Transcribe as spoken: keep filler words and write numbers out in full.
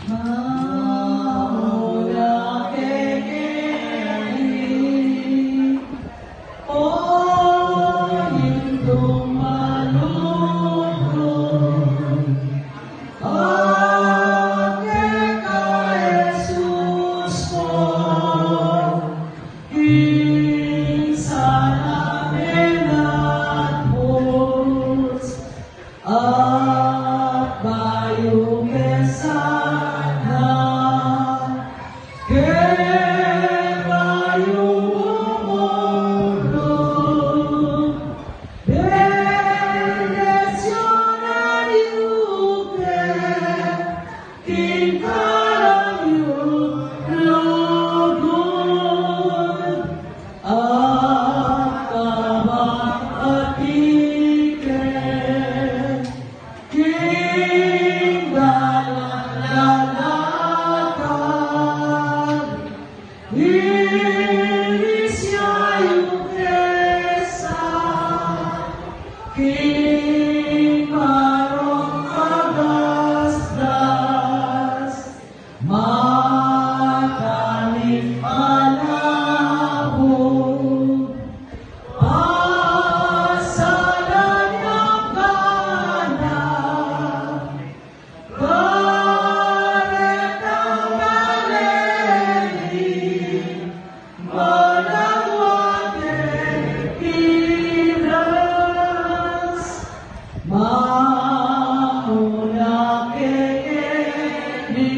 Maula kekeni, o Indung malugud, at keka Jesus ko, king sana menatbus, at bayu ke sana, ke bayu umulung, bendisyunan yu ke, king kalam yu lugud, at kabang ati ke, king dalan lalakad, inisya yu ke sa, king marong magasdas, matanim malabuk, pasalan yang gana, karetang maleni, manang wate piras, mauna kekeni.